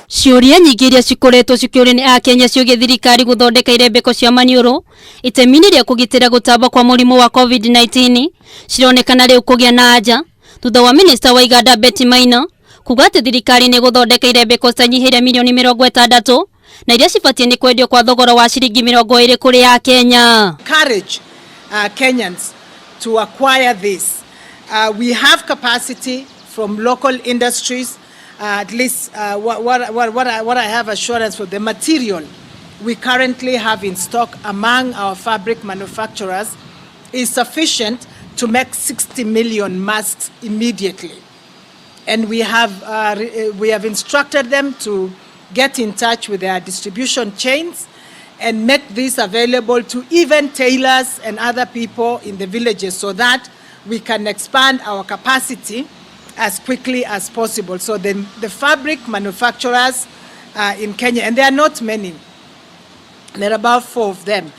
Ciũria nyingĩ iria cikoretwo cikĩũrio nĩ akenya ciũgie thirikari gũthondeka irembeko cia maniũrũ itemi-inĩ rĩa kũgitĩra gũtamba kwa mũrimũ wa COVID-19 cironekana rĩu kũgĩa na anja thutha wa minista wa iganda Betty Maina kuga atĩ thirikari nĩ gũthondeka irembeko citanyihĩire mirioni 60 na iria cibatiĩ nĩ kwendio kwa thogora wa ciringi 20 kũrĩ akenya. Encourage Kenyans to acquire this. We have capacity from local industries, at least what I have assurance for the material we currently have in stock among our fabric manufacturers is sufficient to make 60 million masks immediately. And we have instructed them to get in touch with their distribution chains and make this available to even tailors and other people in the villages so that we can expand our capacity as quickly as possible. So the fabric manufacturers in Kenya, and there are not many, there are about four of them.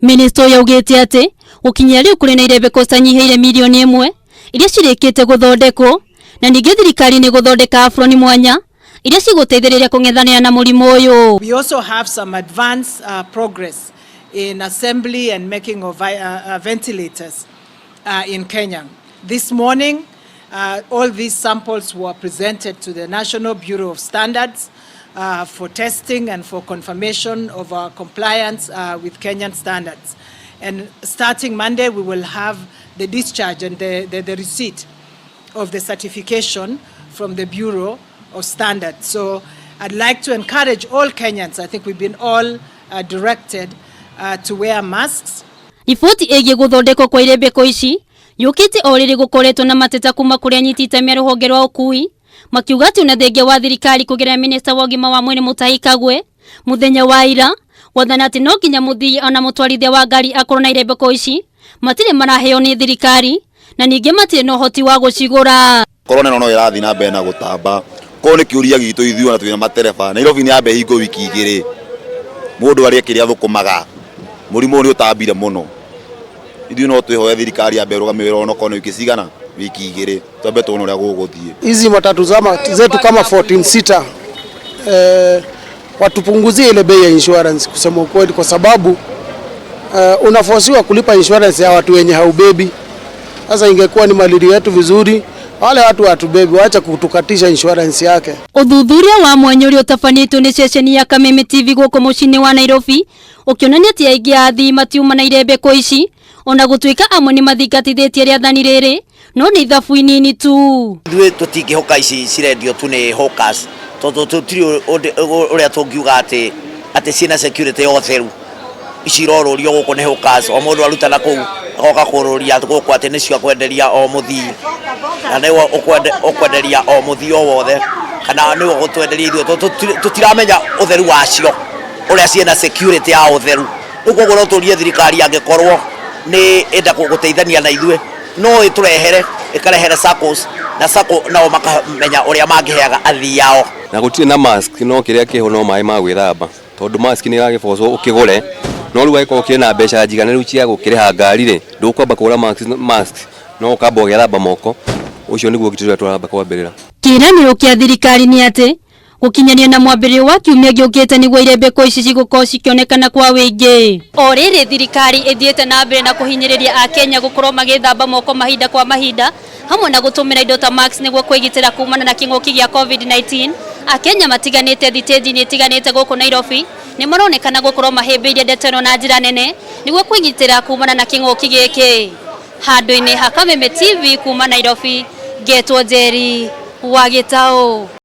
Minista ũyũ augĩte atĩ gũkinyia rĩu kũrĩ na irembeko citanyihĩire mirioni 1 iria cirĩkĩte gũthondekwo na ningĩ thirikari nĩ gũthondeka aburoni mwanya iria cigũteithĩrĩria kũng'ethanĩra na mũrimũ ũyũ. We also have some advanced progress in assembly and making of ventilators in Kenya. This morning, all these samples were presented to the National Bureau of Standards for testing and for confirmation of our compliance with Kenyan standards. And starting Monday, we will have the discharge and the receipt of the certification from the Bureau of Standards. So I'd like to encourage all Kenyans, I think we've been all directed to wear masks. Riboti ĩgiĩ gũthondekwo kwa irembeko ici yũkĩte o rĩrĩ gũkoretwo na mateta kuma kũrĩ anyiti itemi a rũhonge rwa ũkui makiuga atĩ ona thengia wa thirikari kũgerera minista wa ũgima wa mwĩrĩ Mutahi Kagwe mũthenya wa ira gwathana atĩ no nginya mũthii ona mũtwarithia wa ngari akorwo na irembeko ici matirĩ maraheo nĩ thirikari na ningĩ matirĩ na ũhoti wa gũcigũra. Korona ĩno no ĩrathiĩ na mbere na gũtamba korwo nĩ kĩũria gitũ ithuĩ ona twĩna matereba. Nairobi nĩ yamba ĩhingwo wiki 2, mũndũ arĩe kĩrĩa athũkũmaga. Mũrimũ ũyũ nĩ ũtambire mũno. Ithuĩ no twĩhoe thirikari yambe ĩrũgame wĩra onokorwo nĩ wiki cigana, wiki 2, twambe tuone ũrĩa gũgũthiĩ. Hizi matatu zetu kama 14 seater, watupunguzie ile bei ya insurance kusema ukweli, kwa sababu unafosiwa kulipa insurance ya watu wenye haubebi. Sasa ingekuwa ni malili yetu vizuri, wale watu watubebi waacha kutukatisha insurance yake. Ũthuthuria wa mwanya ũrĩa ũtabanĩtio nĩ ceceni ya Kameme TV gũkũ mũciĩ-inĩ wa Nairobi ũkĩonania atĩ aingĩ a athii matiuma na irembeko ici ona gũtuĩka amwe nĩ mathingatithĩtie rĩathani rĩrĩ no nĩ ithabu inini tu. Ithuĩ tũtingĩhoka ici cirendio tu nĩ hawkers tondũ tũtirĩ ũrĩa tũngiuga atĩ ciĩna security ya ũtheru. Ici irorũrio gũkũ nĩ hawkers, o mũndũ aruta na kũu agoka kũrũria gũkũ atĩ nĩcio akwenderia o mũthii na nĩwe ũkwenderia o mũthii o wothe kana nĩwe ũgũtwenderia ithuĩ tondũ tũtiramenya ũtheru wacio ũrĩa ciĩna security ya ũtheru. Rĩu koguo no tũrie thirikari angĩkorwo nĩ ĩnda gũteithania na ithuĩ no ĩtũrehere ĩkarehere SACCOs na SACCO nao makamenya ũrĩa mangĩheaga athii ao. Na gũtirĩ na mask, no kĩrĩa kĩho no maĩ ma gwĩthamba tondũ mask nĩ ĩragĩbocwo ũkĩgũre, no rĩu angĩkorwo ũkĩrĩ na mbeca njiganĩru cia gũkĩrĩha ngari rĩ, ndũkwamba kũgũra mask, no ũkamba ũgethamba moko. Ũcio nĩguo ũgitĩri ũrĩa tũramba kwambĩrĩra. Kĩĩranĩro kĩa thirikari nĩ atĩ gũkinyania na mwambĩrĩrio wa kiumia gĩũkĩte nĩguo irembeko ici cigũkorwo cikĩonekana kwa wĩingĩ. O rĩrĩ thirikari ĩthiĩte na mbere na kũhinyĩrĩria akenya gũkorwo magĩthamba moko mahinda kwa mahinda hamwe na gũtũmĩra indo ta mask nĩguo kwĩgitĩra kumana na kĩng'ũki gĩa COVID-19, akenya matiganĩte thitĩnji-inĩ itiganĩte gũkũ Nairobi nĩ maronekana gũkorwo mahĩmbĩirie ndeto ĩno na njĩra nene nĩguo kwĩgitĩra kumana na kĩng'ũki gĩkĩ. Handũ-inĩ ha Kameme TV kuma Nairobi, ngetwo Njeri wa Gĩtaũ.